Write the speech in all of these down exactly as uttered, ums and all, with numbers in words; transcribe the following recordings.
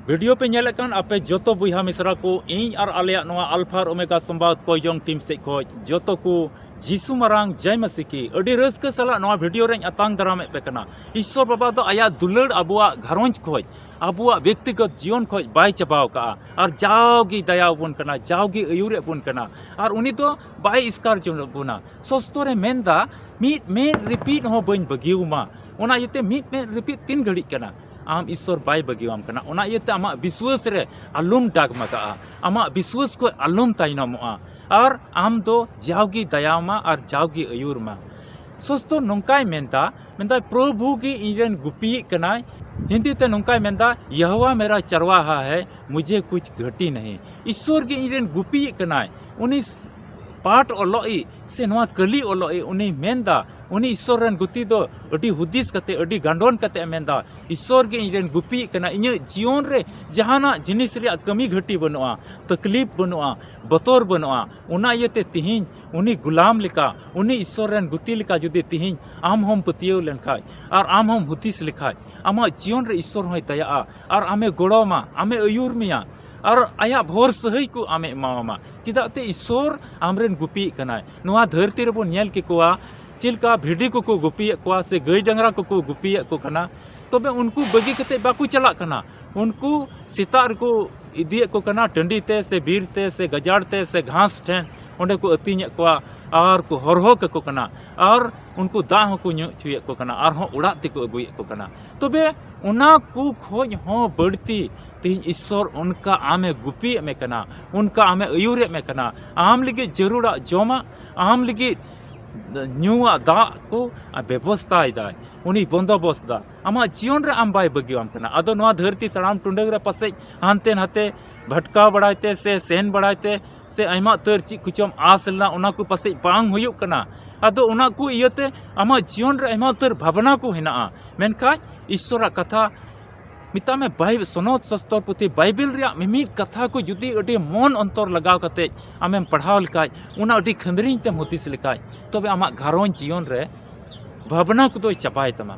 Video ᱯᱮ ᱧᱮᱞᱮᱫ ᱠᱟᱱ ᱟᱯᱮ ᱡᱚᱛᱚ ᱵᱚᱭᱦᱟ ᱢᱤᱥᱨᱟ ᱠᱚ, ᱤᱧ ᱟᱨ ᱟᱞᱮᱭᱟᱜ ᱱᱚᱣᱟ ᱟᱞᱯᱷᱟ ᱟᱨ ᱳᱢᱮᱜᱟ ᱥᱚᱢᱵᱟᱫ ᱠᱚᱭᱡᱚᱝ ᱴᱤᱢ ᱥᱮᱫ ᱠᱷᱚᱱ ᱡᱚᱛᱚ ᱠᱚ ᱡᱤᱥᱩ ᱢᱟᱨᱟᱝ ᱡᱟᱭ ᱢᱟᱥᱤ ᱠᱤ ᱟᱹᱰᱤ ᱨᱟᱹᱥᱠᱟᱹ ᱥᱟᱞᱟᱜ ᱱᱚᱣᱟ ᱵᱷᱤᱰᱤᱭᱳ ᱨᱮᱧ ᱟᱛᱟᱝ ᱫᱟᱨᱟᱢᱮᱫ ᱯᱮ ᱠᱟᱱᱟ᱾ ᱤᱥᱥᱚᱨ ᱵᱟᱵᱟ ᱫᱚ ᱟᱭᱟᱜ ᱫᱩᱞᱟᱹᱲ ᱟᱵᱚᱣᱟᱜ ᱜᱷᱟᱨᱚᱸᱡᱽ ᱠᱷᱚᱱ, ᱟᱵᱚᱣᱟᱜ ᱵᱮᱠᱛᱤᱜᱚᱛ ᱡᱤᱭᱚᱱ ᱠᱷᱚᱱ ᱵᱟᱭ ᱪᱟᱵᱟᱣ ᱠᱟᱜᱼᱟ, ᱟᱨ ᱡᱟᱣᱜᱮ ᱫᱟᱭᱟ ᱟᱵᱚᱱ ᱠᱟᱱᱟ, ᱡᱟᱣᱜᱮ ᱟᱹᱭᱩᱨᱮᱫ ᱵᱚᱱ ᱠᱟᱱᱟ᱾ ᱟᱨ ᱩᱱᱤ ᱫᱚ ᱵᱟᱭ ᱮᱥᱠᱟᱨ ᱡᱚᱱᱚᱜ ᱵᱚᱱᱟ᱾ ᱥᱚᱥᱛᱚᱨᱮ ᱢᱮᱱᱫᱟ, "ᱢᱤᱫ ᱢᱮᱫ ᱨᱤᱯᱤᱫ ᱦᱚᱸ ᱵᱟᱹᱧ ᱵᱟᱹᱜᱤᱣᱟᱢᱟ᱾" ᱚᱱᱟ ᱤᱭᱟᱹᱛᱮ ᱢᱤᱫ ᱢᱮᱫ ᱨᱤᱯᱤᱫ ᱛᱤᱱ ᱜᱷᱟᱹᱲᱤᱡ ᱠᱟᱱᱟ? ᱟᱢ ᱤᱥᱥᱚᱨ ᱵᱟᱭ ᱵᱟᱹᱜᱤᱣᱟᱢ ᱠᱟᱱᱟ᱾ ᱚᱱᱟ ᱤᱭᱟᱹᱛᱮ ᱟᱢᱟᱜ ᱵᱤᱥᱣᱟᱹᱥ ᱨᱮ ᱟᱞᱚᱢ ᱰᱟᱜᱽᱢᱟᱜᱟᱜᱼᱟ, ᱟᱢᱟᱜ ᱵᱤᱥᱣᱟᱹᱥ ᱠᱷᱚᱱ ᱟᱞᱚᱢ ᱛᱟᱭᱱᱚᱢᱚᱜᱼᱟ, ᱟᱨ ᱟᱢ ᱫᱚ ᱡᱟᱣᱜᱮ ᱫᱟᱭᱟᱣᱟᱢᱟ ᱟᱨ ᱡᱟᱣᱜᱮ ᱟᱹᱭᱩᱨ ᱢᱟ᱾ ᱥᱚᱥᱛᱚ ᱱᱚᱝᱠᱟᱭ ᱢᱮᱱᱫᱟ, ᱢᱮᱱᱫᱟᱭ, "ᱯᱨᱚᱵᱷᱩ ᱜᱮ ᱤᱧᱨᱮᱱ ᱜᱩᱯᱤᱭᱤᱡ ᱠᱟᱱᱟᱭ᱾" ᱦᱤᱱᱫᱤ ᱛᱮ ᱱᱚᱝᱠᱟᱭ ᱢᱮᱱᱫᱟ, "ᱭᱮᱦᱳᱣᱟ ᱢᱮᱨᱟ ᱪᱟᱨᱣᱟᱦᱟ ᱦᱮ, ᱢᱩᱡᱷᱮ ᱠᱩᱪ ᱜᱷᱟᱹᱴᱤ ᱱᱟᱦᱤ᱾" ᱤᱥᱥᱚᱨ ᱜᱮ ᱤᱧᱨᱮᱱ ᱜᱩᱯᱤᱭᱤᱡ ᱠᱟᱱᱟᱭ᱾ ᱩᱱᱤ ᱯᱟᱴ ᱚᱞᱚᱜ ᱤᱡ ᱥᱮ ᱱᱚᱣᱟ ᱠᱟᱹᱞᱤ ᱚᱞᱚᱜ ᱤᱡ ᱩᱱᱤ ᱢᱮᱱᱫᱟ, ᱩᱱᱤ ᱤᱥᱥᱚᱨ ᱨᱮᱱ ᱜᱩᱛᱤ ᱫᱚ ᱟᱹᱰᱤ ᱦᱩᱫᱤᱥ ᱠᱟᱛᱮ, ᱟᱹᱰᱤ ᱜᱟᱱᱰᱚᱱ ᱠᱟᱛᱮ ᱮ ᱢᱮᱱᱫᱟ, "ᱤᱥᱥᱚᱨ ᱜᱮ ᱤᱧᱨᱮᱱ ᱜᱩᱯᱤᱭᱤᱡ ᱠᱟᱱᱟ, ᱤᱧᱟᱹᱜ ᱡᱤᱭᱚᱱ ᱨᱮ ᱡᱟᱦᱟᱱᱟᱜ ᱡᱤᱱᱤᱥ ᱨᱮᱭᱟᱜ ᱠᱟᱹᱢᱤ ᱜᱷᱟᱹᱴᱤ ᱵᱟᱹᱱᱩᱜᱼᱟ, ᱛᱟᱠᱞᱤᱯ ᱵᱟᱹᱱᱩᱜᱼᱟ, ᱵᱚᱛᱚᱨ ᱵᱟᱹᱱᱩᱜᱼᱟ᱾" ᱚᱱᱟ ᱤᱭᱟᱹᱛᱮ ᱛᱤᱦᱤᱧ ᱩᱱᱤ ᱜᱩᱞᱟᱢ ᱞᱮᱠᱟ, ᱩᱱᱤ ᱤᱥᱥᱚᱨ ᱨᱮᱱ ᱜᱩᱛᱤ ᱞᱮᱠᱟ ᱡᱩᱫᱤ ᱛᱤᱦᱤᱧ ᱟᱢ ᱦᱚᱢ ᱯᱟᱹᱛᱭᱟᱹᱣ ᱞᱮᱱᱠᱷᱟᱡ ᱟᱨ ᱟᱢ ᱦᱚᱢ ᱦᱩᱫᱤᱥ ᱞᱮᱠᱷᱟᱡ, ᱟᱢᱟᱜ ᱡᱤᱭᱚᱱ ᱨᱮ ᱤᱥᱥᱚᱨ ᱦᱚᱸᱭ ᱫᱟᱭᱟᱜᱼᱟ ᱟᱨ ᱟᱢᱮ ᱜᱚᱲᱚ ᱟᱢᱟ, ᱟᱢᱮ ᱟᱹᱭᱩᱨ ᱢᱮᱭᱟ ᱟᱨ ᱟᱭᱟᱜ ᱵᱷᱚᱨ ᱥᱟᱹᱦᱟᱹᱭ ᱠᱚ ᱟᱢᱮ ᱮᱢᱟᱣᱟᱢᱟ᱾ ᱪᱮᱫᱟᱜ ᱛᱮ ᱤᱥᱥᱚᱨ ᱟᱢᱨᱮᱱ ᱜᱩᱯᱤᱭᱤᱡ ᱠᱟᱱᱟᱭ᱾ ᱱᱚᱣᱟ ᱫᱷᱟᱹᱨᱛᱤ ᱨᱮᱵᱚᱱ ᱧᱮᱞ ᱠᱮᱠᱚᱣᱟ ᱪᱮᱫ ᱞᱮᱠᱟ ᱵᱷᱤᱰᱤ ᱠᱚᱠᱚ ᱜᱩᱯᱤᱭᱮᱫ ᱠᱚᱣᱟ ᱥᱮ ᱜᱟᱹᱭ ᱰᱟᱝᱨᱟ ᱠᱚᱠᱚ ᱜᱩᱯᱤᱭᱮᱫ ᱠᱚ ᱠᱟᱱᱟ, ᱛᱚᱵᱮ ᱩᱱᱠᱩ ᱵᱟᱹᱜᱤ ᱠᱟᱛᱮ ᱵᱟᱠᱚ ᱪᱟᱞᱟᱜ ᱠᱟᱱᱟ᱾ ᱩᱱᱠᱩ ᱥᱮᱛᱟᱜ ᱨᱮᱠᱚ ᱤᱫᱤᱭᱮᱫ ᱠᱚ ᱠᱟᱱᱟ ᱴᱟᱺᱰᱤ ᱛᱮ ᱥᱮ ᱵᱤᱨ ᱛᱮ ᱥᱮ ᱜᱟᱡᱟᱲ ᱛᱮ ᱥᱮ ᱜᱷᱟᱥ ᱴᱷᱮᱱ, ᱚᱸᱰᱮ ᱠᱚ ᱟᱹᱛᱤᱧᱮᱫ ᱠᱚᱣᱟ ᱟᱨ ᱠᱚ ᱦᱚᱨᱦᱚ ᱠᱟᱠᱚ ᱠᱟᱱᱟ ᱟᱨ ᱩᱱᱠᱩ ᱫᱟᱜ ᱦᱚᱸᱠᱚ ᱧᱩ ᱦᱚᱪᱚᱭᱮᱫ ᱠᱚ ᱠᱟᱱᱟ, ᱟᱨᱦᱚᱸ ᱚᱲᱟᱜ ᱛᱮᱠᱚ ᱟᱹᱜᱩᱭᱮᱫ ᱠᱚ ᱠᱟᱱᱟ᱾ ᱛᱚᱵᱮ ᱚᱱᱟ ᱠᱚ ᱠᱷᱚᱡ ᱦᱚᱸ ᱵᱟᱹᱲᱛᱤ ᱛᱮᱦᱮᱧ ᱤᱥᱥᱚᱨ ᱚᱱᱠᱟ ᱟᱢᱮ ᱜᱩᱯᱤᱭᱮᱫ ᱢᱮ ᱠᱟᱱᱟ, ᱚᱱᱠᱟ ᱟᱢᱮ ᱟᱹᱭᱩᱨᱮᱫ ᱢᱮ ᱠᱟᱱᱟ, ᱟᱢ ᱞᱟᱹᱜᱤᱫ ᱡᱟᱹᱨᱩᱲᱟᱜ ᱡᱚᱢᱟᱜ, ᱟᱢ ᱞᱟᱹᱜᱤᱫ ᱧᱩᱣᱟᱜ ᱫᱟᱜ ᱠᱚ ᱵᱮᱵᱚᱥᱛᱟᱭᱮᱫᱟᱭ, ᱩᱱᱤ ᱵᱚᱱᱫᱚᱵᱚᱥᱛ ᱫᱟ᱾ ᱟᱢᱟᱜ ᱡᱤᱭᱚᱱ ᱨᱮ ᱟᱢ ᱵᱟᱭ ᱵᱟᱹᱜᱤᱣᱟᱢ ᱠᱟᱱᱟ᱾ ᱟᱫᱚ ᱱᱚᱣᱟ ᱫᱷᱟᱹᱨᱛᱤ ᱛᱟᱲᱟᱢ ᱴᱩᱰᱟᱹᱝ ᱨᱮ ᱯᱟᱥᱮᱡ ᱦᱟᱱᱛᱮ ᱱᱟᱛᱮ ᱵᱷᱟᱴᱠᱟᱣ ᱵᱟᱲᱟᱭ ᱛᱮ ᱥᱮ ᱥᱮᱱ ᱵᱟᱲᱟᱭ ᱛᱮ ᱥᱮ ᱟᱭᱢᱟ ᱩᱛᱟᱹᱨ ᱪᱮᱫ ᱠᱚᱪᱚᱢ ᱟᱸᱥ ᱞᱮᱱᱟ, ᱚᱱᱟ ᱠᱚ ᱯᱟᱥᱮᱡ ᱵᱟᱝ ᱦᱩᱭᱩᱜ ᱠᱟᱱᱟ᱾ ᱟᱫᱚ ᱚᱱᱟ ᱠᱚ ᱤᱭᱟᱹᱛᱮ ᱟᱢᱟᱜ ᱡᱤᱭᱚᱱ ᱨᱮ ᱟᱭᱢᱟ ᱩᱛᱟᱹᱨ ᱵᱷᱟᱵᱽᱱᱟ ᱠᱚ ᱦᱮᱱᱟᱜᱼᱟ, ᱢᱮᱱᱠᱷᱟᱱ ᱤᱥᱥᱚᱨᱟᱜ ᱠᱟᱛᱷᱟ ᱢᱮᱛᱟᱜ ᱢᱮ, ᱵᱟᱭ-, ᱥᱚᱱᱚᱛ ᱥᱚᱥᱛᱚᱨ ᱯᱩᱛᱷᱤ ᱵᱟᱭᱵᱮᱞ ᱨᱮᱭᱟᱜ ᱢᱤᱢᱤᱫ ᱠᱟᱛᱷᱟ ᱠᱚ ᱡᱩᱫᱤ ᱟᱹᱰᱤ ᱢᱚᱱ ᱚᱱᱛᱚᱨ ᱞᱟᱜᱟᱣ ᱠᱟᱛᱮ ᱟᱢᱮᱢ ᱯᱟᱲᱦᱟᱣ ᱞᱮᱠᱷᱟᱡ, ᱚᱱᱟ ᱟᱹᱰᱤ ᱠᱷᱟᱹᱱᱫᱽᱨᱤᱧ ᱛᱮᱢ ᱦᱩᱫᱤᱥ ᱞᱮᱠᱷᱟᱡ, ᱛᱚᱵᱮ ᱟᱢᱟᱜ ᱜᱷᱟᱨᱚᱸᱡᱽ ᱡᱤᱭᱚᱱ ᱨᱮ ᱵᱷᱟᱵᱽᱱᱟ ᱠᱚᱫᱚᱭ ᱪᱟᱵᱟᱭ ᱛᱟᱢᱟ᱾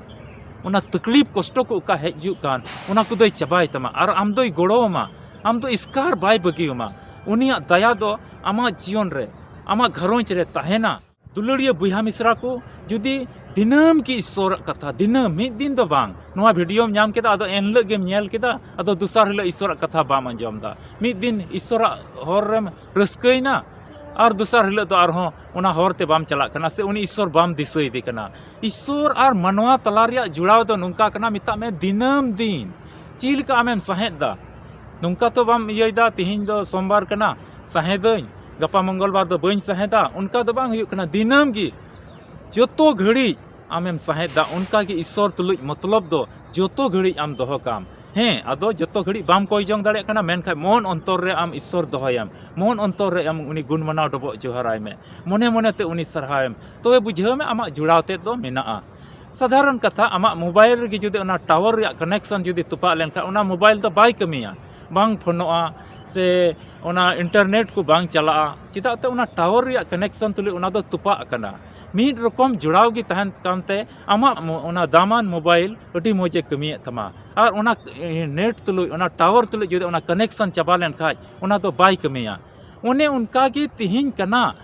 ᱚᱱᱟ ᱛᱟᱠᱞᱤᱯ ᱠᱚᱥᱴᱚ ᱠᱚ ᱚᱠᱟ ᱦᱮᱡ ᱦᱤᱡᱩᱜ ᱠᱟᱱ, ᱚᱱᱟ ᱠᱚᱫᱚᱭ ᱪᱟᱵᱟᱭ ᱛᱟᱢᱟ ᱟᱨ ᱟᱢ ᱫᱚᱭ ᱜᱚᱲᱚ ᱟᱢᱟ᱾ ᱟᱢ ᱫᱚ ᱮᱥᱠᱟᱨ ᱵᱟᱭ ᱵᱟᱹᱜᱤ ᱟᱢᱟ᱾ ᱩᱱᱤᱭᱟᱜ ᱫᱟᱭᱟ ᱫᱚ ᱟᱢᱟᱜ ᱡᱤᱭᱚᱱ ᱨᱮ, ᱟᱢᱟᱜ ᱜᱷᱟᱨᱚᱸᱡᱽ ᱨᱮ ᱛᱟᱦᱮᱱᱟ᱾ ᱫᱩᱞᱟᱹᱲᱤᱭᱟᱹ ᱵᱚᱭᱦᱟ ᱢᱤᱥᱨᱟ ᱠᱚ, ᱡᱩᱫᱤ ᱫᱤᱱᱟᱹᱢ ᱜᱮ ᱤᱥᱥᱚᱨᱟᱜ ᱠᱟᱛᱷᱟ, ᱫᱤᱱᱟᱹᱢ, ᱢᱤᱫ ᱫᱤᱱ ᱫᱚ ᱵᱟᱝ, ᱱᱚᱣᱟ ᱵᱷᱤᱰᱤᱭᱳᱢ ᱧᱟᱢ ᱠᱮᱫᱟ, ᱟᱫᱚ ᱮᱱᱦᱤᱞᱳᱜ ᱜᱮᱢ ᱧᱮᱞ ᱠᱮᱫᱟ, ᱟᱫᱚ ᱫᱚᱥᱟᱨ ᱦᱤᱞᱳᱜ ᱤᱥᱥᱚᱨᱟᱜ ᱠᱟᱛᱷᱟ ᱵᱟᱢ ᱟᱸᱡᱚᱢ ᱮᱫᱟ᱾ ᱢᱤᱫ ᱫᱤᱱ ᱤᱥᱥᱚᱨᱟᱜ ᱦᱚᱨ ᱨᱮᱢ ᱨᱟᱹᱥᱠᱟᱹᱭᱮᱱᱟ, ᱟᱨ ᱫᱚᱥᱟᱨ ᱦᱤᱞᱳᱜ ᱫᱚ ᱟᱨᱦᱚᱸ ᱚᱱᱟ ᱦᱚᱨ ᱛᱮ ᱵᱟᱢ ᱪᱟᱞᱟᱜ ᱠᱟᱱᱟ, ᱥᱮ ᱩᱱᱤ ᱤᱥᱥᱚᱨ ᱵᱟᱢ ᱫᱤᱥᱟᱹᱭᱮᱫᱮ ᱠᱟᱱᱟ᱾ ᱤᱥᱥᱚᱨ ᱟᱨ ᱢᱟᱱᱣᱟ ᱛᱟᱞᱟ ᱨᱮᱭᱟᱜ ᱡᱚᱲᱟᱣ ᱫᱚ ᱱᱚᱝᱠᱟ ᱠᱟᱱᱟ, ᱢᱮᱛᱟᱜ ᱢᱮ ᱫᱤᱱᱟᱹᱢ ᱫᱤᱱ᱾ ᱪᱮᱫ ᱞᱮᱠᱟ ᱟᱢᱮᱢ ᱥᱟᱦᱮᱫ ᱫᱟ? ᱱᱚᱝᱠᱟ ᱛᱚ ᱵᱟᱢ ᱤᱭᱟᱹᱭᱮᱫᱟ, ᱛᱤᱦᱤᱧ ᱫᱚ ᱥᱳᱢᱵᱟᱨ ᱠᱟᱱᱟ, ᱥᱟᱦᱮᱫᱟᱹᱧ, ᱜᱟᱯᱟ ᱢᱚᱝᱜᱚᱞᱵᱟᱨ ᱫᱚ ᱵᱟᱹᱧ ᱥᱟᱦᱮᱫᱟ, ᱚᱱᱠᱟ ᱫᱚ ᱵᱟᱝ ᱦᱩᱭᱩᱜ ᱠᱟᱱᱟ᱾ ᱫᱤᱱᱟᱹᱢ ᱜᱮ ᱡᱚᱛᱚ ᱜᱷᱟᱹᱲᱤᱡ ᱟᱢᱮᱢ ᱥᱟᱦᱮᱫ ᱫᱟ, ᱚᱱᱠᱟ ᱜᱮ ᱤᱥᱥᱚᱨ ᱛᱩᱞᱩᱡ ᱢᱚᱛᱞᱚᱵ ᱫᱚ ᱡᱚᱛᱚ ᱜᱷᱟᱹᱲᱤᱡ ᱟᱢ ᱫᱚᱦᱚ ᱠᱟᱢ᱾ ᱦᱮᱸ, ᱟᱫᱚ ᱡᱚᱛᱚ ᱜᱷᱟᱹᱲᱤᱡ ᱵᱟᱢ ᱠᱚᱭ ᱡᱚᱝ ᱫᱟᱲᱮᱭᱟᱜ ᱠᱟᱱᱟ, ᱢᱮᱱᱠᱷᱟᱱ ᱢᱚᱱ ᱚᱱᱛᱚᱨ ᱨᱮ ᱟᱢ ᱤᱥᱥᱚᱨ ᱫᱚᱦᱚᱭᱮᱢ, ᱢᱚᱱ ᱚᱱᱛᱚᱨ ᱨᱮ ᱟᱢ ᱩᱱᱤ ᱜᱩᱱ ᱢᱟᱱᱟᱣ ᱰᱚᱵᱚᱜ ᱡᱚᱦᱟᱨᱟᱭ ᱢᱮ, ᱢᱚᱱᱮ ᱢᱚᱱᱮ ᱛᱮ ᱩᱱᱤ ᱥᱟᱨᱦᱟᱣᱮᱢ, ᱛᱚᱵᱮ ᱵᱩᱡᱷᱟᱹᱣ ᱢᱮ ᱟᱢᱟᱜ ᱡᱚᱲᱟᱣ ᱛᱮᱫ ᱫᱚ ᱢᱮᱱᱟᱜᱼᱟ᱾ ᱥᱟᱫᱷᱟᱨᱚᱱ ᱠᱟᱛᱷᱟ, ᱟᱢᱟᱜ ᱢᱳᱵᱟᱭᱤᱞ ᱨᱮᱜᱮ ᱡᱩᱫᱤ ᱚᱱᱟ ᱴᱟᱣᱟᱨ ᱨᱮᱭᱟᱜ ᱠᱟᱱᱮᱠᱥᱚᱱ ᱡᱩᱫᱤ ᱛᱚᱯᱟᱜ ᱞᱮᱱᱠᱷᱟᱱ, ᱚᱱᱟ ᱢᱳᱵᱟᱭᱤᱞ ᱫᱚ ᱵᱟᱭ ᱠᱟᱹᱢᱤᱭᱟ, ᱵᱟᱝ ᱯᱷᱳᱱᱚᱜᱼᱟ, ᱥᱮ ᱚᱱᱟ ᱤᱱᱴᱟᱨᱱᱮᱴ ᱠᱚ ᱵᱟᱝ ᱪᱟᱞᱟᱜᱼᱟ᱾ ᱪᱮᱫᱟᱜ ᱛᱮ ᱚᱱᱟ ᱴᱟᱣᱟᱨ ᱨᱮᱭᱟᱜ ᱠᱟᱱᱮᱠᱥᱚᱱ ᱛᱩᱞᱩᱡ ᱚᱱᱟ ᱫᱚ ᱛᱚᱯᱟᱜ ᱟᱠᱟᱱᱟ᱾ ᱢᱤᱫ ᱨᱚᱠᱚᱢ ᱡᱚᱲᱟᱣ ᱜᱮ ᱛᱟᱦᱮᱱ ᱠᱟᱱᱛᱮ ᱟᱢᱟᱜ ᱢᱚ-, ᱚᱱᱟ ᱫᱟᱢᱟᱱ ᱢᱳᱵᱟᱭᱤᱞ ᱟᱹᱰᱤ ᱢᱚᱡᱽ ᱮ ᱠᱟᱹᱢᱤᱭᱮᱫ ᱛᱟᱢᱟ᱾ ᱟᱨ ᱚᱱᱟ, ᱮ, ᱱᱮᱴ ᱛᱩᱞᱩᱡ, ᱚᱱᱟ ᱴᱟᱣᱟᱨ ᱛᱩᱞᱩᱡ ᱡᱩᱫᱤ ᱚᱱᱟ ᱠᱟᱱᱮᱠᱥᱚᱱ ᱪᱟᱵᱟ ᱞᱮᱱᱠᱷᱟᱡ, ᱚᱱᱟ ᱫᱚ ᱵᱟᱭ ᱠᱟᱹᱢᱤᱭᱟ᱾ ᱚᱱᱮ ᱚᱱᱠᱟ ᱜᱮ ᱛᱮᱦᱮᱧ ᱠᱟᱱᱟ,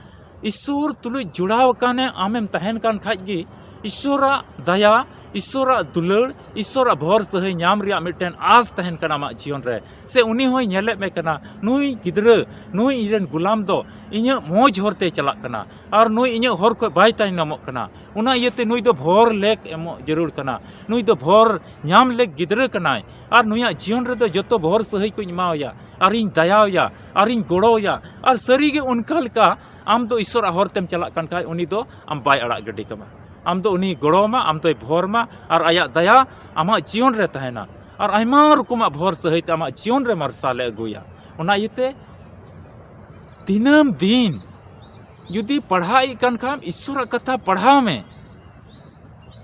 ᱤᱥᱥᱚᱨ ᱛᱩᱞᱩᱡ ᱡᱚᱲᱟᱣ ᱟᱠᱟᱱᱮ ᱟᱢᱮᱢ ᱛᱟᱦᱮᱱ ᱠᱟᱱ ᱠᱷᱟᱡ ᱜᱮ, ᱤᱥᱥᱚᱨᱟᱜ ᱫᱟᱭᱟ, ᱤᱥᱥᱚᱨᱟᱜ ᱫᱩᱞᱟᱹᱲ, ᱤᱥᱥᱚᱨᱟᱜ ᱵᱷᱚᱨ ᱥᱟᱹᱦᱟᱹᱭ ᱧᱟᱢ ᱨᱮᱭᱟᱜ ᱢᱤᱫᱴᱮᱱ ᱟᱥ ᱛᱟᱦᱮᱱ ᱠᱟᱱᱟ ᱟᱢᱟᱜ ᱡᱤᱭᱚᱱ ᱨᱮ᱾ ᱥᱮ ᱩᱱᱤ ᱦᱚᱸᱭ ᱧᱮᱞᱮᱫ ᱢᱮ ᱠᱟᱱᱟ, ᱱᱩᱭ ᱜᱤᱫᱽᱨᱟᱹ, ᱱᱩᱭ ᱤᱧᱨᱮᱱ ᱜᱩᱞᱟᱢ ᱫᱚ ᱤᱧᱟᱹᱜ ᱢᱚᱡᱽ ᱦᱚᱨ ᱛᱮᱭ ᱪᱟᱞᱟᱜ ᱠᱟᱱᱟ ᱟᱨ ᱱᱩᱭ ᱤᱧᱟᱹᱜ ᱦᱚᱨ ᱠᱷᱚᱱ ᱵᱟᱭ ᱛᱟᱭᱱᱚᱢᱚᱜ ᱠᱟᱱᱟ᱾ ᱚᱱᱟ ᱤᱭᱟᱹᱛᱮ ᱱᱩᱭ ᱫᱚ ᱵᱷᱚᱨ ᱞᱮᱠ ᱮᱢᱚᱜ ᱡᱟᱹᱨᱩᱲ ᱠᱟᱱᱟ᱾ ᱱᱩᱭ ᱫᱚ ᱵᱷᱚᱨ ᱧᱟᱢ ᱞᱮᱠ ᱜᱤᱫᱽᱨᱟᱹ ᱠᱟᱱᱟᱭ ᱟᱨ ᱱᱩᱭᱟᱜ ᱡᱤᱭᱚᱱ ᱨᱮᱫᱚ ᱡᱚᱛᱚ ᱵᱷᱚᱨ ᱥᱟᱹᱦᱟᱹᱭ ᱠᱚᱧ ᱮᱢᱟᱣᱟᱭᱟ ᱟᱨᱤᱧ ᱫᱟᱭᱟᱣᱟᱭᱟ ᱟᱨᱤᱧ ᱜᱚᱲᱚᱣᱟᱭᱟ᱾ ᱟᱨ ᱥᱟᱹᱨᱤᱜᱮ ᱚᱱᱠᱟ ᱞᱮᱠᱟ ᱟᱢ ᱫᱚ ᱤᱥᱥᱚᱨᱟᱜ ᱦᱚᱨ ᱛᱮᱢ ᱪᱟᱞᱟᱜ ᱠᱟᱱ ᱠᱷᱟᱡ, ᱩᱱᱤ ᱫᱚ ᱟᱢ ᱵᱟᱭ ᱟᱲᱟᱜ ᱜᱤᱰᱤ ᱠᱟᱢᱟ᱾ ᱟᱢ ᱫᱚ ᱩᱱᱤ ᱜᱚᱲᱚ ᱟᱢᱟ, ᱟᱢ ᱫᱚᱭ ᱵᱷᱚᱨ ᱢᱟ, ᱟᱨ ᱟᱭᱟᱜ ᱫᱟᱭᱟ ᱟᱢᱟᱜ ᱡᱤᱭᱚᱱ ᱨᱮ ᱛᱟᱦᱮᱱᱟ᱾ ᱟᱨ ᱟᱭᱢᱟ ᱨᱚᱠᱚᱢᱟᱜ ᱵᱷᱚᱨ ᱥᱟᱹᱦᱟᱹᱭ ᱛᱮ ᱟᱢᱟᱜ ᱡᱤᱭᱚᱱ ᱨᱮ ᱢᱟᱨᱥᱟᱞᱮ ᱟᱹᱜᱩᱭᱟ᱾ ᱚᱱᱟ ᱤᱭᱟᱹᱛᱮ ᱫᱤᱱᱟᱹᱢ ᱫᱤᱱ ᱡᱩᱫᱤ ᱯᱟᱲᱦᱟᱜ ᱤᱡ ᱠᱟᱱ ᱠᱷᱟᱱ, ᱤᱥᱥᱚᱨᱟᱜ ᱠᱟᱛᱷᱟ ᱯᱟᱲᱦᱟᱣ ᱢᱮ᱾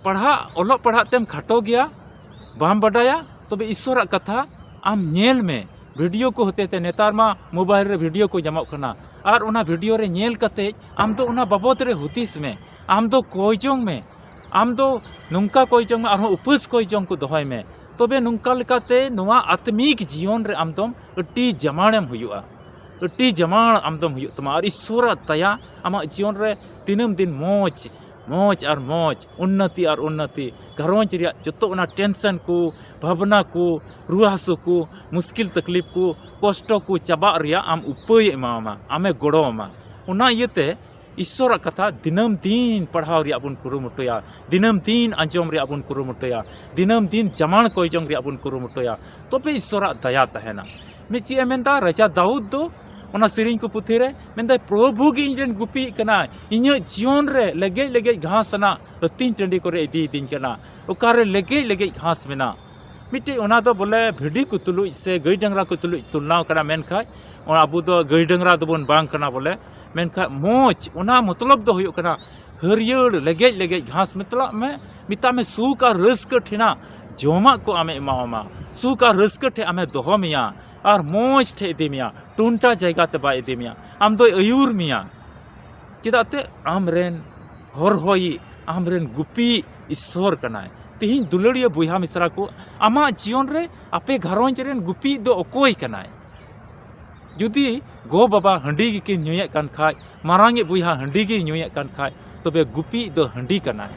ᱯᱟᱲᱦᱟᱜ, ᱚᱞᱚᱜ ᱯᱟᱲᱦᱟᱜ ᱛᱮᱢ ᱠᱷᱟᱴᱚ ᱜᱮᱭᱟ, ᱵᱟᱢ ᱵᱟᱰᱟᱭᱟ, ᱛᱚᱵᱮ ᱤᱥᱥᱚᱨᱟᱜ ᱠᱟᱛᱷᱟ ᱟᱢ ᱧᱮᱞ ᱢᱮ, ᱵᱷᱤᱰᱤᱭᱳ ᱠᱚ ᱦᱚᱛᱮᱛᱮ᱾ ᱱᱮᱛᱟᱨ ᱢᱟ ᱢᱳᱵᱟᱭᱤᱞ ᱨᱮ ᱵᱷᱤᱰᱤᱭᱳ ᱠᱚ ᱧᱟᱢᱚᱜ ᱠᱟᱱᱟ, ᱟᱨ ᱚᱱᱟ ᱵᱷᱤᱰᱤᱭᱳ ᱨᱮ ᱧᱮᱞ ᱠᱟᱛᱮ ᱟᱢ ᱫᱚ ᱚᱱᱟ ᱵᱟᱵᱚᱫ ᱨᱮ ᱦᱩᱫᱤᱥ ᱢᱮ, ᱟᱢ ᱫᱚ ᱠᱚᱭ ᱡᱚᱝ ᱢᱮ, ᱟᱢ ᱫᱚ ᱱᱚᱝᱠᱟ ᱠᱚᱭ ᱡᱚᱝ ᱢᱮ, ᱟᱨᱦᱚᱸ ᱩᱯᱟᱹᱥ ᱠᱚᱭ ᱡᱚᱝ ᱠᱚ ᱫᱚᱦᱚᱭ ᱢᱮ᱾ ᱛᱚᱵᱮ ᱱᱚᱝᱠᱟ ᱞᱮᱠᱟᱛᱮ ᱱᱚᱣᱟ ᱟᱛᱢᱤᱠ ᱡᱤᱭᱚᱱ ᱨᱮ ᱟᱢᱫᱚᱢ ᱟᱹᱰᱤ ᱡᱟᱢᱟᱲᱮᱢ ᱦᱩᱭᱩᱜᱼᱟ, ᱟᱹᱰᱤ ᱡᱟᱢᱟᱲ ᱟᱢᱫᱚᱢ ᱦᱩᱭᱩᱜ ᱛᱟᱢᱟ᱾ ᱟᱨ ᱤᱥᱥᱚᱨᱟᱜ ᱫᱟᱭᱟ ᱟᱢᱟᱜ ᱡᱤᱭᱚᱱ ᱨᱮ ᱫᱤᱱᱟᱹᱢ ᱫᱤᱱ ᱢᱚᱡᱽ, ᱢᱚᱡᱽ ᱟᱨ ᱢᱚᱡᱽ, ᱩᱱᱱᱚᱛᱤ ᱟᱨ ᱩᱱᱱᱚᱛᱤ᱾ ᱜᱷᱟᱨᱚᱸᱡᱽ ᱨᱮᱭᱟᱜ ᱡᱚᱛᱚ ᱚᱱᱟ ᱴᱮᱱᱥᱚᱱ ᱠᱚ, ᱵᱷᱟᱵᱽᱱᱟ ᱠᱚ, ᱨᱩᱣᱟᱹ ᱦᱟᱹᱥᱩ ᱠᱚ, ᱢᱩᱥᱠᱤᱞ ᱛᱟᱠᱞᱤᱯ ᱠᱚ, ᱠᱚᱥᱴᱚ ᱠᱚ ᱪᱟᱵᱟᱜ ᱨᱮᱭᱟᱜ ᱟᱢ ᱩᱯᱟᱹᱭᱮ ᱮᱢᱟᱢᱟ, ᱟᱢᱮ ᱜᱚᱲᱚ ᱟᱢᱟ᱾ ᱚᱱᱟ ᱤᱭᱟᱹᱛᱮ ᱤᱥᱥᱚᱨᱟᱜ ᱠᱟᱛᱷᱟ ᱫᱤᱱᱟᱹᱢ ᱫᱤᱱ ᱯᱟᱲᱦᱟᱣ ᱨᱮᱭᱟᱜ ᱵᱚᱱ ᱠᱩᱨᱩᱢᱩᱴᱩᱭᱟ, ᱫᱤᱱᱟᱹᱢ ᱫᱤᱱ ᱟᱸᱡᱚᱢ ᱨᱮᱭᱟᱜ ᱵᱚᱱ ᱠᱩᱨᱩᱢᱩᱴᱩᱭᱟ, ᱫᱤᱱᱟᱹᱢ ᱫᱤᱱ ᱡᱟᱢᱟᱲ ᱠᱚᱭ ᱡᱚᱝ ᱨᱮᱭᱟᱜ ᱵᱚᱱ ᱠᱩᱨᱩᱢᱩᱴᱩᱭᱟ, ᱛᱚᱵᱮ ᱤᱥᱥᱚᱨᱟᱜ ᱫᱟᱭᱟ ᱛᱟᱦᱮᱱᱟ᱾ ᱢᱤᱫ ᱪᱮᱫ ᱮ ᱢᱮᱱᱫᱟ ᱨᱟᱡᱟ ᱫᱟᱣᱩᱫ ᱫᱚ ᱚᱱᱟ ᱥᱮᱨᱮᱧ ᱠᱚ ᱯᱩᱛᱷᱤ ᱨᱮ? ᱢᱮᱱᱫᱟᱭ, "ᱯᱨᱚᱵᱷᱩ ᱜᱮ ᱤᱧ ᱨᱮᱱ ᱜᱩᱯᱤᱭᱤᱡ ᱠᱟᱱᱟᱭ, ᱤᱧᱟᱹᱜ ᱡᱤᱭᱚᱱ ᱨᱮ ᱞᱮᱜᱮᱡ ᱞᱮᱜᱮᱡ ᱜᱷᱟᱥ ᱟᱱᱟᱜ ᱟᱹᱛᱤᱧ ᱴᱟᱺᱰᱤ ᱠᱚᱨᱮ ᱤᱫᱤᱭᱤᱫᱤᱧ ᱠᱟᱱᱟ, ᱚᱠᱟᱨᱮ ᱞᱮᱜᱮᱡ ᱞᱮᱜᱮᱡ ᱜᱷᱟᱥ ᱢᱮᱱᱟᱜ᱾" ᱢᱤᱫᱴᱮᱡ ᱚᱱᱟ ᱫᱚ ᱵᱚᱞᱮ ᱵᱷᱤᱰᱤ ᱠᱚ ᱛᱩᱞᱩᱡ ᱥᱮ ᱜᱟᱹᱭ ᱰᱟᱝᱨᱟ ᱠᱚ ᱛᱩᱞᱩᱡ ᱛᱩᱞᱱᱟᱣ ᱠᱟᱱᱟ, ᱢᱮᱱᱠᱷᱟᱡ ᱚᱱᱟ ᱟᱵᱚ ᱫᱚ ᱜᱟᱹᱭ ᱰᱟᱝᱨᱟ ᱫᱚᱵᱚᱱ ᱵᱟᱝ ᱠᱟᱱᱟ ᱵᱚᱞᱮ, ᱢᱮᱱᱠᱷᱟᱡ ᱢᱚᱡᱽ, ᱚᱱᱟ ᱢᱚᱛᱞᱚᱵ ᱫᱚ ᱦᱩᱭᱩᱜ ᱠᱟᱱᱟ ᱦᱟᱹᱨᱭᱟᱹᱲ ᱞᱮᱜᱮᱡ ᱞᱮᱜᱮᱡ ᱜᱷᱟᱥ᱾ ᱢᱮᱛᱟᱜ ᱢᱮ, ᱢᱮᱛᱟᱜ ᱢᱮ ᱥᱩᱠ ᱟᱨ ᱨᱟᱹᱥᱠᱟᱹ ᱴᱷᱮᱱᱟᱜ ᱡᱚᱢᱟᱜ ᱠᱚ ᱟᱢᱮ ᱮᱢᱟᱣᱟᱢᱟ, ᱥᱩᱠ ᱟᱨ ᱨᱟᱹᱥᱠᱟᱹ ᱴᱷᱮᱱ ᱟᱢᱮ ᱫᱚᱦᱚ ᱢᱮᱭᱟ ᱟᱨ ᱢᱚᱡᱽ ᱴᱷᱮᱱ ᱤᱫᱤ ᱢᱮᱭᱟ, ᱴᱩᱱᱴᱟ ᱡᱟᱭᱜᱟ ᱛᱮ ᱵᱟᱭ ᱤᱫᱤ ᱢᱮᱭᱟ, ᱟᱢ ᱫᱚᱭ ᱟᱹᱭᱩᱨ ᱢᱮᱭᱟ᱾ ᱪᱮᱫᱟᱜ ᱛᱮ ᱟᱢ ᱨᱮᱱ ᱦᱚᱨᱦᱚᱭᱤᱡ, ᱟᱢ ᱨᱮᱱ ᱜᱩᱯᱤ ᱤᱥᱥᱚᱨ ᱠᱟᱱᱟᱭ᱾ ᱛᱮᱦᱮᱧ ᱫᱩᱞᱟᱹᱲᱤᱭᱟᱹ ᱵᱚᱭᱦᱟ ᱢᱤᱥᱨᱟ ᱠᱚ, ᱟᱢᱟᱜ ᱡᱤᱭᱚᱱ ᱨᱮ ᱟᱯᱮ ᱜᱷᱟᱨᱚᱸᱡᱽ ᱨᱮᱱ ᱜᱩᱯᱤ ᱫᱚ ᱚᱠᱚᱭ ᱠᱟᱱᱟᱭ? ᱡᱩᱫᱤ ᱜᱚ ᱵᱟᱵᱟ ᱦᱟᱺᱰᱤ ᱜᱮᱠᱤᱱ ᱧᱩᱭᱮᱫ ᱠᱟᱱ ᱠᱷᱟᱡ, ᱢᱟᱨᱟᱝᱤᱡ ᱵᱚᱭᱦᱟ ᱦᱟᱺᱰᱤ ᱜᱮᱭ ᱧᱩᱭᱮᱫ ᱠᱟᱱ ᱠᱷᱟᱡ, ᱛᱚᱵᱮ ᱜᱩᱯᱤ ᱫᱚ ᱦᱟᱺᱰᱤ ᱠᱟᱱᱟᱭ᱾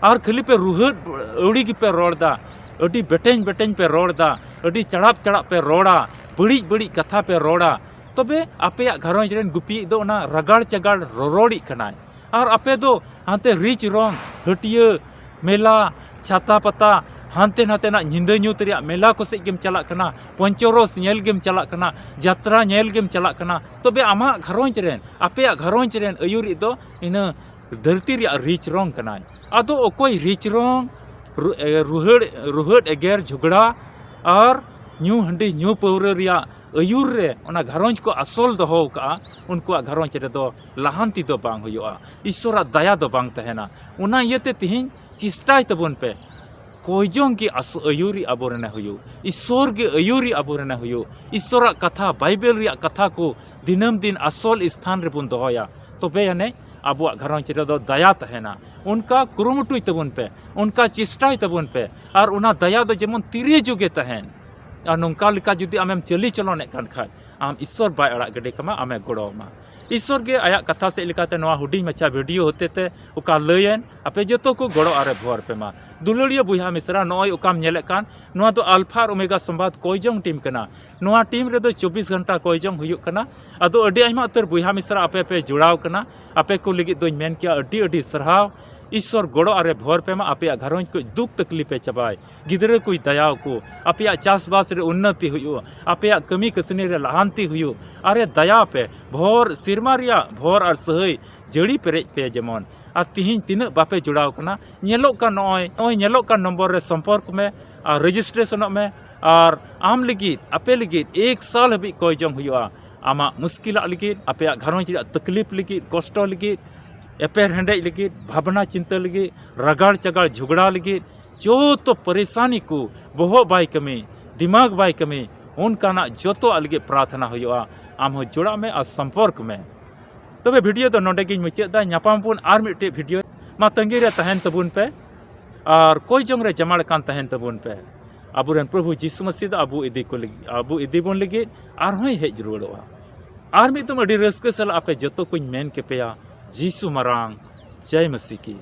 ᱟᱨ ᱠᱷᱟᱹᱞᱤ ᱯᱮ ᱨᱩᱦᱟᱹᱫ ᱟᱹᱣᱲᱤ ᱜᱮᱯᱮ ᱨᱚᱲ ᱫᱟ, ᱟᱹᱰᱤ ᱵᱮᱴᱮᱧ ᱵᱮᱴᱮᱧ ᱯᱮ ᱨᱚᱲ ᱫᱟ, ᱟᱹᱰᱤ ᱪᱟᱲᱟᱯ ᱪᱟᱲᱟᱯ ᱯᱮ ᱨᱚᱲᱟ, ᱵᱟᱹᱲᱤᱡ ᱵᱟᱹᱲᱤᱡ ᱠᱟᱛᱷᱟ ᱯᱮ ᱨᱚᱲᱟ, ᱛᱚᱵᱮ ᱟᱯᱮᱭᱟᱜ ᱜᱷᱟᱨᱚᱸᱡᱽ ᱨᱮᱱ ᱜᱩᱯᱤ ᱫᱚ ᱚᱱᱟ ᱨᱟᱜᱟᱲ ᱪᱟᱜᱟᱲ ᱨᱚᱨᱚᱲᱤᱡ ᱠᱟᱱᱟᱭ᱾ ᱟᱨ ᱟᱯᱮ ᱫᱚ ᱦᱟᱱᱛᱮ ᱨᱤᱪ ᱨᱚᱝ, ᱦᱟᱹᱴᱭᱟᱹ, ᱢᱮᱞᱟ, ᱪᱷᱟᱛᱟ ᱯᱟᱛᱟ, ᱦᱟᱱᱛᱮ ᱱᱟᱛᱮᱱᱟᱜ ᱧᱤᱫᱟᱹ ᱧᱩᱛ ᱨᱮᱭᱟᱜ ᱢᱮᱞᱟ ᱠᱚ ᱥᱮᱫ ᱜᱮᱢ ᱪᱟᱞᱟᱜ ᱠᱟᱱᱟ, ᱯᱚᱧᱪᱚᱨᱚᱥ ᱧᱮᱞ ᱜᱮᱢ ᱪᱟᱞᱟᱜ ᱠᱟᱱᱟ, ᱡᱟᱛᱨᱟ ᱧᱮᱞ ᱜᱮᱢ ᱪᱟᱞᱟᱜ ᱠᱟᱱᱟ, ᱛᱚᱵᱮ ᱟᱢᱟᱜ ᱜᱷᱟᱨᱚᱸᱡᱽ ᱨᱮᱱ, ᱟᱯᱮᱭᱟᱜ ᱜᱷᱟᱨᱚᱸᱡᱽ ᱨᱮᱱ ᱟᱹᱭᱩᱨᱤᱡ ᱫᱚ ᱤᱱᱟᱹ ᱫᱷᱟᱹᱨᱛᱤ ᱨᱮᱭᱟᱜ ᱨᱤᱪ ᱨᱚᱝ ᱠᱟᱱᱟᱭ᱾ ᱟᱫᱚ ᱚᱠᱚᱭ ᱨᱤᱪ ᱨᱚᱝ, ᱨᱩ-, ᱮ, ᱨᱩᱦᱟᱹᱲ, ᱨᱩᱦᱟᱹᱫ ᱮᱜᱮᱨ ᱡᱷᱚᱜᱽᱲᱟ ᱟᱨ ᱧᱩ ᱦᱟᱺᱰᱤ ᱧᱩ ᱯᱟᱹᱣᱨᱟᱹ ᱨᱮᱭᱟᱜ ᱟᱹᱭᱩᱨ ᱨᱮ ᱚᱱᱟ ᱜᱷᱟᱨᱚᱸᱡᱽ ᱠᱚ ᱟᱥᱚᱞ ᱫᱚᱦᱚ ᱟᱠᱟᱫᱼᱟ, ᱩᱱᱠᱩᱣᱟᱜ ᱜᱷᱟᱨᱚᱸᱡᱽ ᱨᱮᱫᱚ ᱞᱟᱦᱟᱱᱛᱤ ᱫᱚ ᱵᱟᱝ ᱦᱩᱭᱩᱜᱼᱟ, ᱤᱥᱥᱚᱨᱟᱜ ᱫᱟᱭᱟ ᱫᱚ ᱵᱟᱝ ᱛᱟᱦᱮᱱᱟ᱾ ᱚᱱᱟ ᱤᱭᱟᱹᱛᱮ ᱛᱮᱦᱮᱧ ᱪᱮᱥᱴᱟᱭ ᱛᱟᱵᱚᱱ ᱯᱮ, ᱠᱚᱭᱡᱚᱝ ᱜᱮ ᱟᱥ-, ᱟᱹᱭᱩᱨᱤᱡ ᱟᱵᱚᱨᱮᱱᱮ ᱦᱩᱭᱩᱜ, ᱤᱥᱥᱚᱨ ᱜᱮ ᱟᱹᱭᱩᱨᱤᱡ ᱟᱵᱚᱨᱮᱱᱮ ᱦᱩᱭᱩᱜ, ᱤᱥᱥᱚᱨᱟᱜ ᱠᱟᱛᱷᱟ, ᱵᱟᱭᱵᱮᱞ ᱨᱮᱭᱟᱜ ᱠᱟᱛᱷᱟ ᱠᱚ ᱫᱤᱱᱟᱹᱢ ᱫᱤᱱ ᱟᱥᱚᱞ ᱥᱛᱷᱟᱱ ᱨᱮᱵᱚᱱ ᱫᱚᱦᱚᱭᱟ, ᱛᱚᱵᱮ ᱟᱹᱱᱤᱡ ᱟᱵᱚᱣᱟᱜ ᱜᱷᱟᱨᱚᱸᱡᱽ ᱨᱮᱫᱚ ᱫᱟᱭᱟ ᱛᱟᱦᱮᱱᱟ᱾ ᱚᱱᱠᱟ ᱠᱩᱨᱩᱢᱩᱴᱩᱭ ᱛᱟᱵᱚᱱ ᱯᱮ, ᱚᱱᱠᱟ ᱪᱮᱥᱴᱟᱭ ᱛᱟᱵᱚᱱ ᱯᱮ᱾ ᱟᱨ ᱚᱱᱟ ᱫᱟᱭᱟ ᱫᱚ ᱡᱮᱢᱚᱱ ᱛᱤᱨᱤᱡᱩᱜᱮ ᱛᱟᱦᱮᱱ᱾ ᱟᱨ ᱱᱚᱝᱠᱟ ᱞᱮᱠᱟ ᱡᱩᱫᱤ ᱟᱢᱮᱢ ᱪᱟᱹᱞᱤ ᱪᱚᱞᱚᱱᱮᱫ ᱠᱟᱱ ᱠᱷᱟᱡ, ᱟᱢ ᱤᱥᱥᱚᱨ ᱵᱟᱭ ᱟᱲᱟᱜ ᱜᱤᱰᱤ ᱠᱟᱢᱟ, ᱟᱢᱮ ᱜᱚᱲᱚ ᱟᱢᱟ᱾ ᱤᱥᱥᱚᱨ ᱜᱮ ᱟᱭᱟᱜ ᱠᱟᱛᱷᱟ ᱥᱮᱫ ᱞᱮᱠᱟᱛᱮ ᱱᱚᱣᱟ ᱦᱩᱰᱤᱧ ᱢᱟᱪᱷᱟ ᱵᱷᱤᱰᱤᱭᱳ ᱦᱚᱛᱮᱛᱮ ᱚᱠᱟ ᱞᱟᱹᱭᱮᱱ, ᱟᱯᱮ ᱡᱚᱛᱚ ᱠᱚ ᱜᱚᱲᱚ ᱟᱨᱮ ᱵᱷᱚᱨ ᱯᱮ ᱢᱟ᱾ ᱫᱩᱞᱟᱹᱲᱤᱭᱟᱹ ᱵᱚᱭᱦᱟ ᱢᱤᱥᱨᱟ, ᱱᱚᱜᱼᱚᱭ ᱚᱠᱟᱢ ᱧᱮᱞᱮᱫ ᱠᱟᱱ, ᱱᱚᱣᱟ ᱫᱚ ᱟᱞᱯᱷᱟ ᱟᱨ ᱳᱢᱮᱜᱟ ᱥᱚᱢᱵᱟᱫ ᱠᱚᱭᱡᱚᱝ ᱴᱤᱢ ᱠᱟᱱᱟ᱾ ᱱᱚᱣᱟ ᱴᱤᱢ ᱨᱮᱫᱚ ᱪᱚᱵᱵᱤᱥ ᱜᱷᱚᱱᱴᱟ ᱠᱚᱭᱡᱚᱝ ᱦᱩᱭᱩᱜ ᱠᱟᱱᱟ᱾ ᱟᱫᱚ ᱟᱹᱰᱤ ᱟᱭᱢᱟ ᱩᱛᱟᱹᱨ ᱵᱚᱭᱦᱟ ᱢᱤᱥᱨᱟ ᱟᱯᱮ ᱯᱮ ᱡᱚᱲᱟᱣ ᱠᱟᱱᱟ, ᱟᱯᱮ ᱠᱚ ᱞᱟᱹᱜᱤᱫ ᱫᱚᱧ ᱢᱮᱱ ᱠᱮᱭᱟ ᱟᱹᱰᱤ ᱟᱹᱰᱤ ᱥᱟᱨᱦᱟᱣ᱾ ᱤᱥᱥᱚᱨ ᱜᱚᱲᱚ ᱟᱨᱮ ᱵᱷᱚᱨ ᱯᱮ ᱢᱟ, ᱟᱯᱮᱭᱟᱜ ᱜᱷᱟᱨᱚᱸᱡᱽ ᱠᱚ ᱫᱩᱠ ᱛᱟᱠᱞᱤᱯ ᱮ ᱪᱟᱵᱟᱭ, ᱜᱤᱫᱽᱨᱟᱹ ᱠᱚᱭ ᱫᱟᱭᱟᱣ ᱠᱚ, ᱟᱯᱮᱭᱟᱜ ᱪᱟᱥᱵᱟᱥ ᱨᱮ ᱩᱱᱱᱚᱛᱤ ᱦᱩᱭᱩᱜ, ᱟᱯᱮᱭᱟᱜ ᱠᱟᱹᱢᱤ ᱠᱟᱹᱥᱱᱤ ᱨᱮ ᱞᱟᱦᱟᱱᱛᱤ ᱦᱩᱭᱩᱜ, ᱟᱨᱮ ᱫᱟᱭᱟ ᱯᱮ, ᱵᱷᱚᱨ ᱥᱮᱨᱢᱟ ᱨᱮᱭᱟᱜ ᱵᱷᱚᱨ ᱟᱨ ᱥᱟᱹᱦᱟᱹᱭ ᱡᱟᱹᱲᱤ ᱯᱮᱨᱮᱡ ᱯᱮ ᱡᱮᱢᱚᱱ᱾ ᱟᱨ ᱛᱤᱦᱤᱧ ᱛᱤᱱᱟᱹᱜ ᱵᱟᱯᱮ ᱡᱚᱲᱟᱣ ᱠᱟᱱᱟ, ᱧᱮᱞᱚᱜ ᱠᱟᱱ ᱱᱚᱜᱼᱚᱭ, ᱱᱚᱜᱼᱚᱭ ᱧᱮᱞᱚᱜ ᱠᱟᱱ ᱱᱚᱢᱵᱚᱨ ᱨᱮ ᱥᱚᱢᱯᱚᱨᱠ ᱢᱮ ᱟᱨ ᱨᱮᱡᱤᱥᱴᱨᱮᱥᱚᱱᱚᱜ ᱢᱮ᱾ ᱟᱨ ᱟᱢ ᱞᱟᱹᱜᱤᱫ, ᱟᱯᱮ ᱞᱟᱹᱜᱤᱫ ᱮᱠ ᱥᱟᱞ ᱦᱟᱹᱵᱤᱡ ᱠᱚᱭ ᱡᱚᱝ ᱦᱩᱭᱩᱜᱼᱟ᱾ ᱟᱢᱟᱜ ᱢᱩᱥᱠᱤᱞᱟᱜ ᱞᱟᱹᱜᱤᱫ, ᱟᱯᱮᱭᱟᱜ ᱜᱷᱟᱨᱚᱸᱡᱽ ᱨᱮᱭᱟᱜ ᱛᱟᱠᱞᱤᱯ ᱞᱟᱹᱜᱤᱫ, ᱠᱚᱥᱴᱚ ᱞᱟᱹᱜᱤᱫ, ᱮᱯᱮᱨ ᱦᱮᱸᱰᱮᱡ ᱞᱟᱹᱜᱤᱫ, ᱵᱷᱟᱵᱽᱱᱟ ᱪᱤᱱᱛᱟᱹ ᱞᱟᱹᱜᱤᱫ, ᱨᱟᱜᱟᱲ ᱪᱟᱜᱟᱲ ᱡᱷᱚᱜᱽᱲᱟ ᱞᱟᱹᱜᱤᱫ, ᱡᱚᱛᱚ ᱯᱟᱨᱤᱥᱟᱱᱤ ᱠᱚ, ᱵᱚᱦᱚᱜ ᱵᱟᱭ ᱠᱟᱹᱢᱤ, ᱫᱤᱢᱟᱜᱽ ᱵᱟᱭ ᱠᱟᱹᱢᱤ, ᱚᱱᱠᱟᱱᱟᱜ ᱡᱚᱛᱚᱣᱟᱜ ᱞᱟᱹᱜᱤᱫ ᱯᱨᱟᱨᱛᱷᱚᱱᱟ ᱦᱩᱭᱩᱜᱼᱟ᱾ ᱟᱢ ᱦᱚᱸ ᱡᱚᱲᱟᱜ ᱢᱮ ᱟᱨ ᱥᱚᱢᱯᱚᱨᱠ ᱢᱮ᱾ ᱛᱚᱵᱮ ᱵᱷᱤᱰᱤᱭᱳ ᱫᱚ ᱱᱚᱰᱮ ᱜᱤᱧ ᱢᱩᱪᱟᱹᱫ ᱫᱟ᱾ ᱧᱟᱯᱟᱢ ᱵᱚᱱ ᱟᱨ ᱢᱤᱫᱴᱮᱡ ᱵᱷᱤᱰᱤᱭᱳ᱾ ᱢᱟ ᱛᱟᱺᱜᱤ ᱨᱮ ᱛᱟᱦᱮᱱ ᱛᱟᱵᱚᱱ ᱯᱮ ᱟᱨ ᱠᱚᱭ ᱡᱚᱝ ᱨᱮ ᱡᱟᱢᱟᱲ ᱠᱟᱱ ᱛᱟᱦᱮᱱ ᱛᱟᱵᱚᱱ ᱯᱮ᱾ ᱟᱵᱚᱨᱮᱱ ᱯᱨᱚᱵᱷᱩ ᱡᱤᱥᱩ ᱢᱟᱹᱥᱤ ᱫᱚ ᱟᱵᱚ ᱤᱫᱤ ᱠᱚ ᱞᱟᱹᱜᱤᱫ, ᱟᱵᱚ ᱤᱫᱤ ᱵᱚᱱ ᱞᱟᱹᱜᱤᱫ ᱟᱨᱦᱚᱸᱭ ᱦᱮᱡ ᱨᱩᱣᱟᱹᱲᱚᱜᱼᱟ᱾ ᱟᱨ ᱢᱤᱫ ᱫᱚᱢ ᱟᱹᱰᱤ ᱨᱟᱹᱥᱠᱟᱹ ᱥᱟᱞᱟᱜ ᱟᱯᱮ ᱡᱚᱛᱚ ᱠᱚᱧ ᱢᱮᱱ ᱠᱮᱯᱮᱭᱟ, ᱡᱤᱥᱩ ᱢᱟᱨᱟᱝ, ᱡᱟᱭ ᱢᱟᱹᱥᱤ ᱠᱤ᱾